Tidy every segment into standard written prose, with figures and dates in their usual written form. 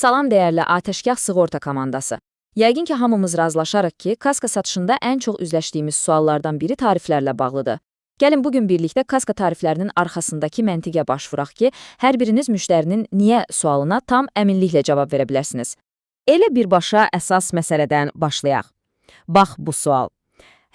Salam dəyərli Atəşgah Sığorta komandası. Yəqin ki, hamımız razılaşarıq ki, kasko satışında ən çox üzləşdiyimiz suallardan biri tariflərlə bağlıdır. Gəlin bugün birlikdə kasko tariflərinin arxasındakı məntiqə baş vuraq ki, hər biriniz müştərinin niyə sualına tam əminliklə cavab verə bilərsiniz. Elə birbaşa əsas məsələdən başlayaq. Bax bu sual.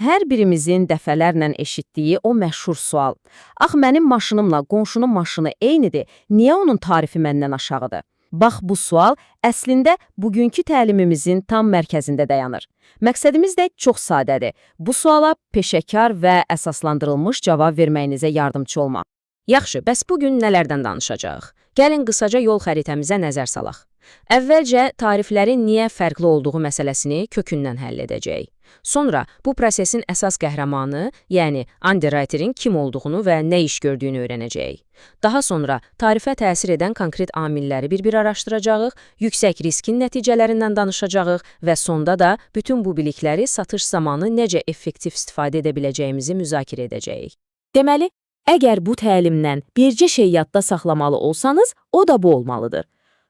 Hər birimizin dəfələrlə eşitdiyi o məşhur sual. Ax mənim maşınımla qonşunun maşını eynidir, niyə onun tarifi məndən aşağıdır? Bax bu sual əslində bugünkü təlimimizin tam mərkəzində dayanır. Məqsədimiz də çox sadədir. Bu suala peşəkar və əsaslandırılmış cavab verməyinizə yardımçı olmaq. Yaxşı, bəs bugün nələrdən danışacağıq? Gəlin qısaca yol xəritəmizə nəzər salaq. Əvvəlcə tariflərin niyə fərqli olduğu məsələsini kökündən həll edəcəyik. Sonra bu prosesin əsas qəhrəmanı, yəni underwriterin kim olduğunu və nə iş gördüyünü öyrənəcəyik. Daha sonra tarifə təsir edən konkret amilləri bir-bir araşdıracağıq, yüksək riskin nəticələrindən danışacağıq və sonda da bütün bu bilikləri satış zamanı necə effektiv istifadə edə biləcəyimizi müzakirə edəcəyik. Deməli, əgər bu təlimdən bircə şey yadda saxlamalı olsanız, o da bu olmalıdır.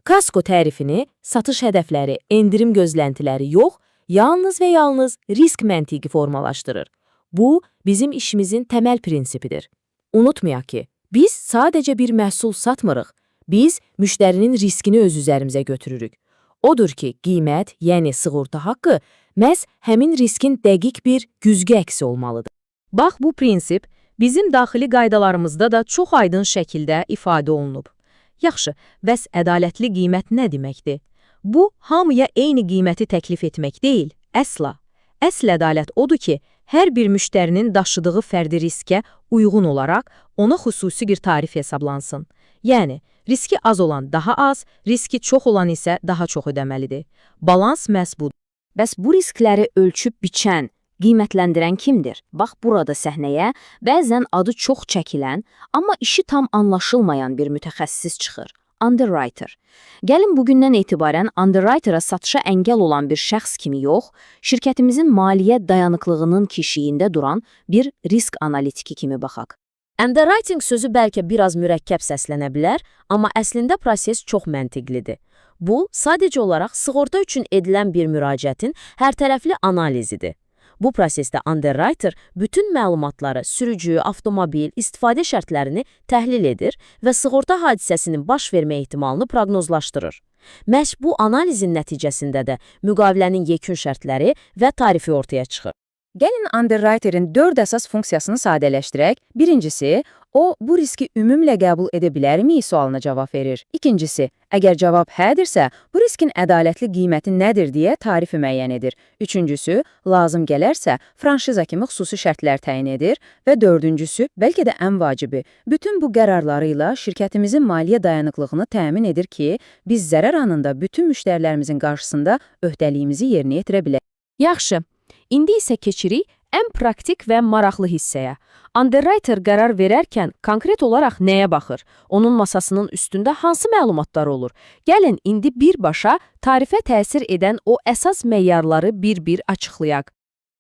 Kasko tərifini satış hədəfləri, endirim gözləntiləri yox, yalnız və yalnız risk məntiqi formalaşdırır. Bu, bizim işimizin təməl prinsipidir. Unutmayaq ki, biz sadəcə bir məhsul satmırıq, biz müştərinin riskini öz üzərimizə götürürük. Odur ki, qiymət, yəni sığorta haqqı, məhz həmin riskin dəqiq bir güzgü əksi olmalıdır. Bax bu prinsip bizim daxili qaydalarımızda da çox aydın şəkildə ifadə olunub. Yaxşı, bəs ədalətli qiymət nə deməkdir? Bu, hamıya eyni qiyməti təklif etmək deyil, əsla. Əsl ədalət odur ki, hər bir müştərinin daşıdığı fərdi riskə uyğun olaraq ona xüsusi bir tarif hesablansın. Yəni, riski az olan daha az, riski çox olan isə daha çox ödəməlidir. Balans məhz budur. Bəs bu riskləri ölçüb biçən, qiymətləndirən kimdir? Bax burada səhnəyə bəzən adı çox çəkilən, amma işi tam anlaşılmayan bir mütəxəssis çıxır. Underwriter. Gəlin bugündən etibarən underwritera satışa əngəl olan bir şəxs kimi yox, şirkətimizin maliyyə dayanıqlığının keşiyində duran bir risk analitiki kimi baxaq. Underwriting sözü bəlkə biraz mürəkkəb səslənə bilər, amma əslində proses çox məntiqlidir. Bu, sadəcə olaraq sığorta üçün edilən bir müraciətin hərtərəfli analizidir. Bu prosesdə underwriter bütün məlumatları, sürücü, avtomobil, istifadə şərtlərini təhlil edir və sığorta hadisəsinin baş vermə ehtimalını proqnozlaşdırır. Məhz bu analizin nəticəsində də müqavilənin yekun şərtləri və tarifi ortaya çıxır. Gəlin underwriterin 4 əsas funksiyasını sadələşdirək. Birincisi, o bu riski ümumlə qəbul edə bilərmi sualına cavab verir. İkincisi, əgər cavab hədirsə, bu riskin ədalətli qiyməti nədir deyə tarifi müəyyən edir. Üçüncüsü, lazım gələrsə, franşiza kimi xüsusi şərtlər təyin edir və dördüncüsü, bəlkə də ən vacibi, bütün bu qərarları ilə şirkətimizin maliyyə dayanıqlığını təmin edir ki, biz zərər anında bütün müştərilərimizin qarşısında öhdəliyimizi yerinə yetirə bilək. Yaxşı, indi isə keçirik ən praktik və maraqlı hissəyə. Underwriter qərar verərkən konkret olaraq nəyə baxır? Onun masasının üstündə hansı məlumatlar olur? Gəlin indi birbaşa tarifə təsir edən o əsas meyarları bir-bir açıqlayaq.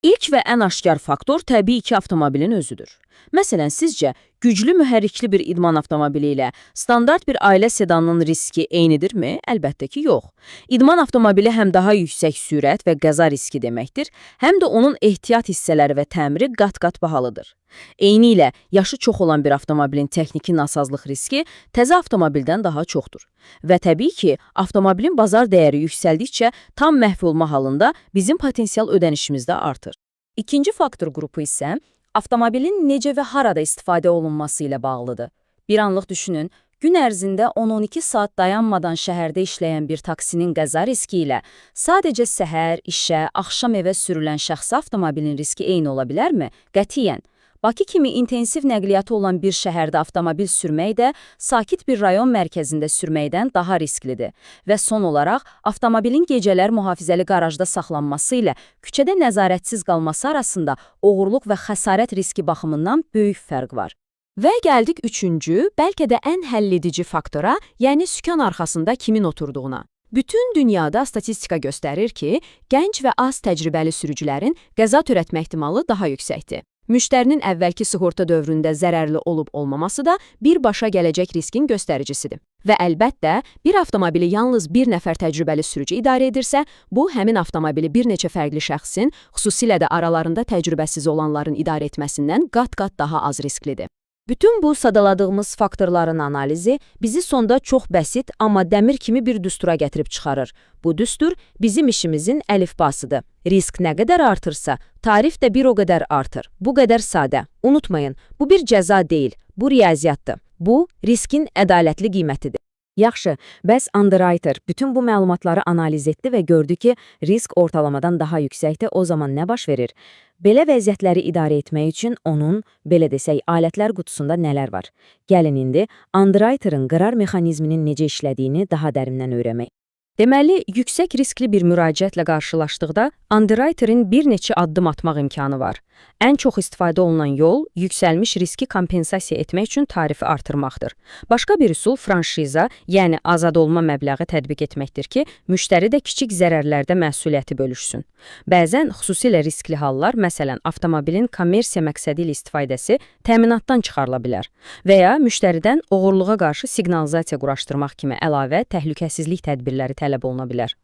İlk və ən aşkar faktor təbii ki, avtomobilin özüdür. Məsələn, sizcə güclü mühərrikli bir idman avtomobili ilə standart bir ailə sedanının riski eynidirmi? Əlbəttə ki, yox. İdman avtomobili həm daha yüksək sürət və qəza riski deməkdir, həm də onun ehtiyat hissələri və təmiri qat-qat bahalıdır. Eyni ilə yaşı çox olan bir avtomobilin texniki nasazlıq riski təzə avtomobildən daha çoxdur. Və təbii ki, avtomobilin bazar dəyəri yüksəldikcə tam məhv olma halında bizim potensial ödənişimiz də artır. İkinci faktor qrupu isə avtomobilin necə və harada istifadə olunması ilə bağlıdır. Bir anlıq düşünün, gün ərzində 10-12 saat dayanmadan şəhərdə işləyən bir taksinin qəza riski ilə sadəcə səhər, işə, axşam evə sürülən şəxsi avtomobilin riski eyni ola bilərmi? Qətiyyən. Bakı kimi intensiv nəqliyyatı olan bir şəhərdə avtomobil sürmək də sakit bir rayon mərkəzində sürməkdən daha risklidir. Və son olaraq, avtomobilin gecələr mühafizəli qarajda saxlanması ilə küçədə nəzarətsiz qalması arasında oğurluq və xəsarət riski baxımından böyük fərq var. Və gəldik üçüncü, bəlkə də ən həlledici faktora, yəni sükan arxasında kimin oturduğuna. Bütün dünyada statistika göstərir ki, gənc və az təcrübəli sürücülərin qəza törətmə ehtimalı daha yüksəkdir. Müştərinin əvvəlki sığorta dövründə zərərli olub olmaması da birbaşa gələcək riskin göstəricisidir. Və əlbəttə, bir avtomobili yalnız bir nəfər təcrübəli sürücü idarə edirsə, bu həmin avtomobili bir neçə fərqli şəxsin, xüsusilə də aralarında təcrübəsiz olanların idarə etməsindən qat-qat daha az risklidir. Bütün bu sadaladığımız faktorların analizi bizi sonda çox bəsit, amma dəmir kimi bir düstura gətirib çıxarır. Bu düstur bizim işimizin əlifbasıdır. Risk nə qədər artırsa, tarif də bir o qədər artır. Bu qədər sadə. Unutmayın, bu bir cəza deyil, bu riyaziyyatdır. Bu, riskin ədalətli qiymətidir. Yaxşı, bəs underwriter bütün bu məlumatları analiz etdi və gördü ki, risk ortalamadan daha yüksəkdir, o zaman nə baş verir? Belə vəziyyətləri idarə etmək üçün onun, belə desək, alətlər qutusunda nələr var? Gəlin indi underwriter'ın qərar mexanizminin necə işlədiyini daha dərindən öyrənmək. Deməli, yüksək riskli bir müraciətlə qarşılaşdıqda underwriterin bir neçə addım atmaq imkanı var. Ən çox istifadə olunan yol yüksəlmiş riski kompensasiya etmək üçün tarifi artırmaqdır. Başqa bir üsul franşiza, yəni azad olma məbləği tətbiq etməkdir ki, müştəri də kiçik zərərlərdə məsuliyyəti bölüşsün. Bəzən xüsusilə riskli hallar, məsələn, avtomobilin kommersiya məqsədi ilə istifadəsi təminatdan çıxarıla bilər və ya müştəridən oğurluğa qarşı siqnalizasiya quraşdırmaq kimi əlavə təhlükəsizlik tədbirləri tələb oluna bilər.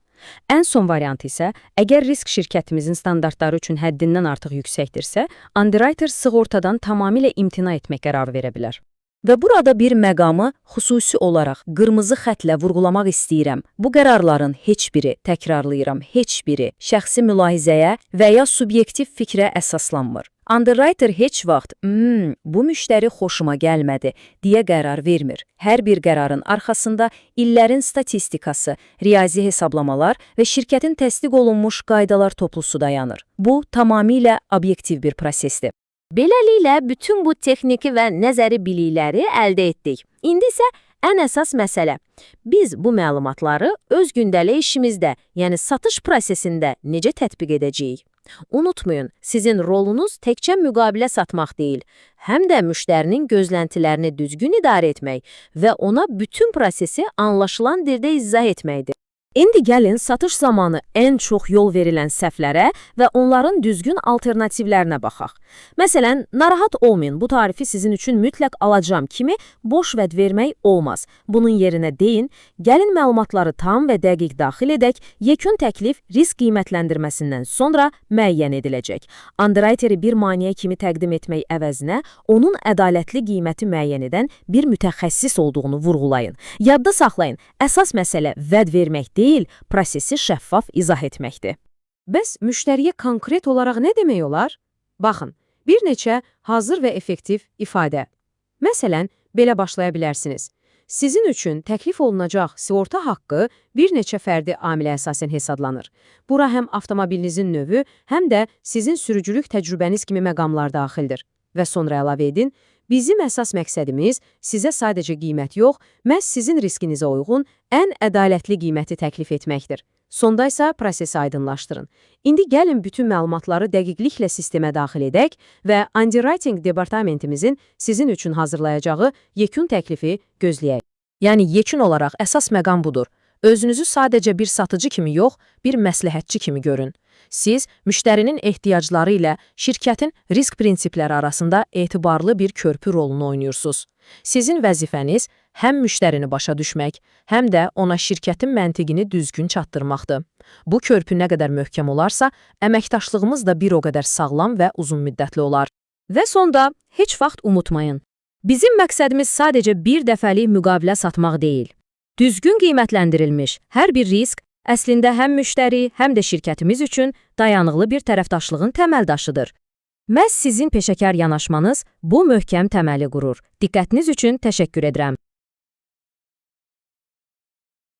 Ən son variant isə, əgər risk şirkətimizin standartları üçün həddindən artıq yüksəkdirsə, underwriter sığortadan tamamilə imtina etmək qərarı verə bilər. Və burada bir məqamı xüsusi olaraq qırmızı xətlə vurğulamaq istəyirəm. Bu qərarların heç biri, təkrarlayıram, heç biri şəxsi mülahizəyə və ya subyektiv fikrə əsaslanmır. Underwriter heç vaxt, bu müştəri xoşuma gəlmədi" deyə qərar vermir. Hər bir qərarın arxasında illərin statistikası, riyazi hesablamalar və şirkətin təsdiq olunmuş qaydalar toplusu dayanır. Bu, tamamilə obyektiv bir prosesdir. Beləliklə, bütün bu texniki və nəzəri bilikləri əldə etdik. İndi isə ən əsas məsələ. Biz bu məlumatları öz gündəlik işimizdə, yəni satış prosesində necə tətbiq edəcəyik? Unutmayın, sizin rolunuz təkcə müqavilə satmaq deyil, həm də müştərinin gözləntilərini düzgün idarə etmək və ona bütün prosesi anlaşılan dildə izah etməkdir. İndi gəlin satış zamanı ən çox yol verilən səhvlərə və onların düzgün alternativlərinə baxaq. Məsələn, narahat olmayın, bu tarifi sizin üçün mütləq alacağam kimi boş vəd vermək olmaz. Bunun yerinə deyin, gəlin məlumatları tam və dəqiq daxil edək, yekun təklif risk qiymətləndirməsindən sonra müəyyən ediləcək. Underwriteri bir maneə kimi təqdim etmək əvəzinə onun ədalətli qiyməti müəyyən edən bir mütəxəssis olduğunu vurğulayın. Yadda saxlayın, əsas məsələ vəd vermək deyil, prosesi şəffaf izah etməkdir. Bəs müştəriyə konkret olaraq nə demək olar? Baxın, bir neçə hazır və effektiv ifadə. Məsələn, belə başlaya bilərsiniz. Sizin üçün təklif olunacaq sığorta haqqı bir neçə fərdi amilə əsasən hesablanır. Bura həm avtomobilinizin növü, həm də sizin sürücülük təcrübəniz kimi məqamlar daxildir. Və sonra əlavə edin, bizim əsas məqsədimiz sizə sadəcə qiymət yox, məhz sizin riskinizə uyğun ən ədalətli qiyməti təklif etməkdir. Sonda isə prosesi aydınlaşdırın. İndi gəlin bütün məlumatları dəqiqliklə sistemə daxil edək və underwriting departamentimizin sizin üçün hazırlayacağı yekun təklifi gözləyək. Yəni yekun olaraq əsas məqam budur. Özünüzü sadəcə bir satıcı kimi yox, bir məsləhətçi kimi görün. Siz müştərinin ehtiyacları ilə şirkətin risk prinsipləri arasında etibarlı bir körpü rolunu oynayırsınız. Sizin vəzifəniz həm müştərini başa düşmək, həm də ona şirkətin məntiqini düzgün çatdırmaqdır. Bu körpü nə qədər möhkəm olarsa, əməkdaşlığımız da bir o qədər sağlam və uzunmüddətli olar. Və sonda heç vaxt unutmayın. Bizim məqsədimiz sadəcə bir dəfəlik müqavilə satmaq deyil. Düzgün qiymətləndirilmiş hər bir risk əslində həm müştəri, həm də şirkətimiz üçün dayanıqlı bir tərəfdaşlığın təməl daşıdır. Məhz sizin peşəkar yanaşmanız bu möhkəm təməli qurur. Diqqətiniz üçün təşəkkür edirəm.